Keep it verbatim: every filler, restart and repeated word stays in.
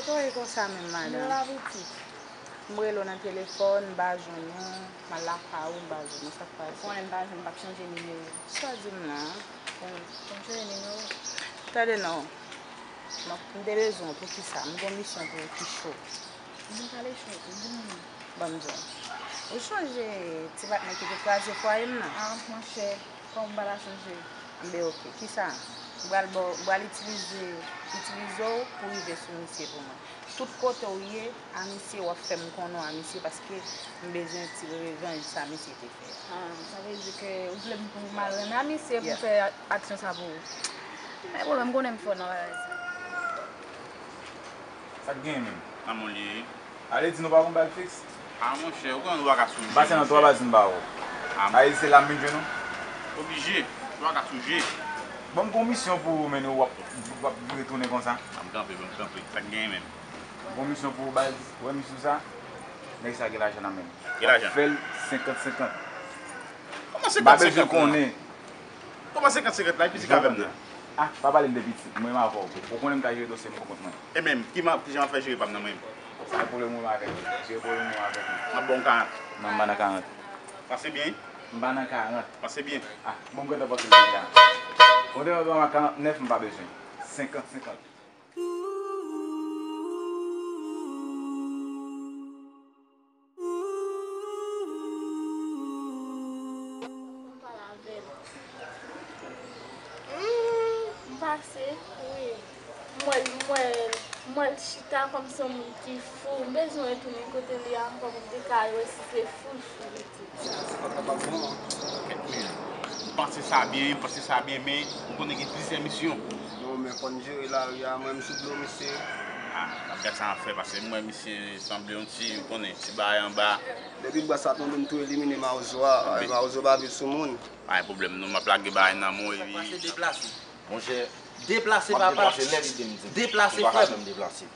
Sa w ye konsa menm, madanm? Nou la pitit. M rele w nan telefòn, m pa jwenn ou, m al lakay ou, m pa jwenn ou, sa k pase? Konnen m pa jwenn, m p ap chanje nimewo. Sa w di m la? Bon, fò m chanje nimewo. Tande non, m ap, m te bezwen w pou kisa? M gen yon misyon pou ou ki cho. M pale cho tou, di m. Ban m di w. Ou chonje ti patnè ki te kraze fwaye m nan? Ah, monchè, kòman m pa ta chonje? Anben, oke. Kisa? M pral ba w, m pral itilize, itilize w pou rive sou misye pou mwen. Tout kote w ye, a misye, w ap fè m konnen w a misye, paske m bezwen ti revanj sa misye te fè a. Ah, sa vle di ke ou vle m pou m al renmen a misye pou fè aksyon sa pou ou. Men pwoblèm, m konnen m fò nan bagay sa. Sa k genyen menm? Nan moun li ye. Ale di nou pa gon bag fiks. Ah, monchè, ou konnen nou pa ka sou je. M pase nan twa baz m pa wè w. Ah, Ayiti se la m vin jwenn ou? Oblije, nou pa ka sou je. Bon, m gon misyon pou ou, men ou w ap, w ap retounen konsa. Ah, m kanpe, m kanpe. Sa k genyen menm? M gon misyon pou ou, baz. Ou wè misye sa? Nèg sa gen lajan nan men l. Gen lajan? W ap fè l senkant senkant. Kòman senkant senkant la? M pa bezwen konnen. Kòman senkant senkant la? E piti k avè m nan? Ah, pa pale m de piti. Mwen menm avè w. Ou konnen m ka jere dosye m pou kont mwen. E menm, ki man, kijan m ap fè jere pa m nan mwen menm? Sa e pwoblèm ou avèk li. Jere pwoblèm ou avèk li. M ap ba w karant. Non, m pa nan karant. Pase byen. M pa nan karant. Pase byen. Ah, bon, m gentan pase byen deja. Ou te ba m karant nèf, m pa bezwen. Senkant senkant. Fò m pale avè l. M pase, wi. M wè l, m wè l, m wè l chita kòmsi yon moun ki fou. M bezwen retounen kote li a ankò pou m te ka wè si se fou l fou li te. Sa pa kapab bon, non. Kèt men. M panse sa byen, m panse sa byen, men ou konnen gen plizyè misyon. Non, men fò n jere lari a, mwen m sou do misye. Ah, n ap gad sa n ap fè, paske m wè misye sanble yon ti, ou konnen, ti bagay anba. Depi bwa sa tonbe, m tou elimine mawozo a. Mawozo pa viv sou moun. Pa gen pwoblèm, non, m ap lage bagay nan men w, epi. Pase deplase. Monchè, deplase, papa. Deplase, frè m. Ou pa ka janm deplase.